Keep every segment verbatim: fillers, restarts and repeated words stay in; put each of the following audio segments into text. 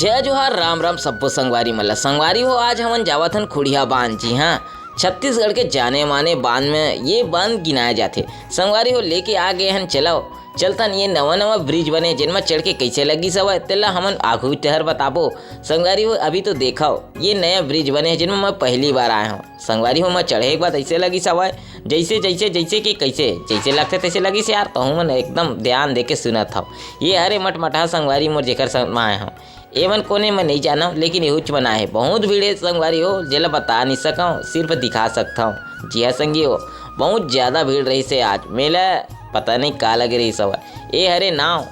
जय जोहार, राम राम सब्बो संगवारी मन ला। संगवारी हो, आज हमन जावत हन खुड़िया बांध। जी हाँ, छत्तीसगढ़ के जाने माने बांध में ये बांध गिनाए जाथे। संगवारी हो, लेके आ गए हन, चलव चलतन ये नवा नवा ब्रिज बने, जेन म चढ़ के कइसे लगिस हवय, तेला हमन आघू डहर बताबो। संगवारी हो, अभी तो देखव, ये नया ब्रिज बने हे, जेन म मैं पहली बार आए हंव। संगवारी हो, मैं चढ़े के बाद अइसे लगिस हवय, जइसे, जइसे, जइसे कि कइसे, जइसे लगथे तइसे लगिस यार। तहू मन एकदम ध्यान दे के सुनत हव। ये हरे मटमटहा संगवारी मोर, जेकर संग म आए हंव। एमन कोने मैं नइ जानव, लेकिन एहुच मन आए हे। बहुत भीड़ हे संगवारी हो, जेला बता नइ सकंव, सिर्फ दिखा सकथंव। जी हाँ संगी हो, बहुत ज्यादा भीड़ रहिस हे आज। मेला पता नइ का लगे रहिस हवय। ए हरे नाव,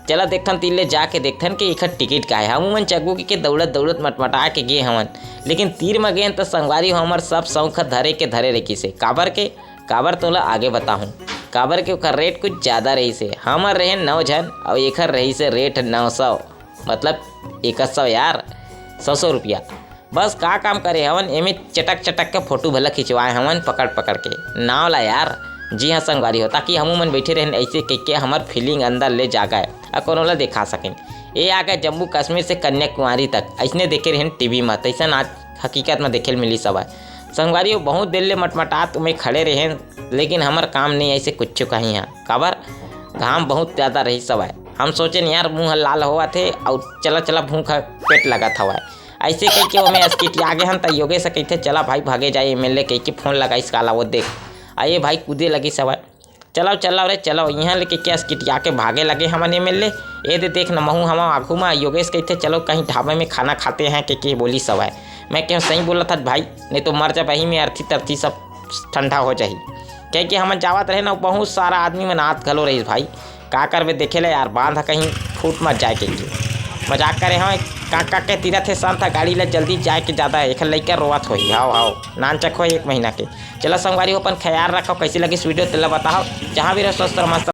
चला देखथन तीर ले जाके देखथन कि एखर टिकट का हे। हमू मन चघबो कहिके दउड़त दउड़त मटमटा के गे हवन, लेकिन तीर म गेन त संगवारी हो, हमर सब शौक ह धरे के धरे रहिस हे। काबर के? काबर तोला आगे बताहूँ। काबर के ओखर रेट कुछ ज्यादा रहिस हे। हमर रहेन नौ झन अउ एखर रहिस हे रेट नौ सौ, मतलब एक सौ यार, सौ सौ रुपया। बस का काम करे हवन, एमे चटक चटक के फोटो भला खिंचवाए हवन पकड़ पकड़ के नाव ला यार। जी हाँ संगवारी हो, ताकि हमू मन बैठे रहेन ऐसे कहिके हमर फीलिंग अंदर ले जागय अउ कोनो ला देखा सकेन। ए आ गए जम्मू कश्मीर से कन्याकुमारी तक, ऐसने देखे रहेन टीवी म, तैसन आज हकीकत म देखे ल मिलिस हवय। संगवारी हो, बहुत देर ले मटमटात में खड़े रहेन, लेकिन हमर काम नहीं ऐसे कुछ कहीं है। काबर? घाम बहुत ज्यादा रहिस हवय। हम सोचेन यार, मुंह ह लाल होवत हे अउ चला चला भूख ह पेट लगत हवय। ऐसे कहिके ओमे अस्किटिया गे हन, त योगेश ह कहिथे, "चला भाई, भागे जाए एमएलए," कहिके फोन लगाइस काला वो देख। आ ये भाई कूदे लगिस हवय। "चलव, चलव रे, चलव," इहाँ ले कहिके अस्किटिया के भागे लगे हमन एमएलए। ए दे देख न, महू हवा आघू म। योगेश कहिथे, "चलो कहीं ढाबे में खाना खाते हैं," कहिके बोलिस हवय। मैं कहेंव, "सही बोलत हस भाई, नहीं तो मर जाबे इही में, अर्थी तरथी सब ठंडा हो जाही।" कहिके हमन जावत रहेन, बहुत सारा आदमी मन आत घलो रहिस भाई। का करबे, देखे ले यार, बांध ह कहीं फूट मत जाए कहिके। मजाक करे हवं, का, का के तीरथ हे संत ह, गाड़ी ले जल्दी जाए के जादा हे, एखर लइका रोवत होही। हाव, हाव, नानचक होही एक महीना के। चलो संगवारी हो, अपन ख्याल रखव, कइसे लगिस वीडियो तेला बताहव, जहाँ भी रहो स्वस्थ रहो, मस्त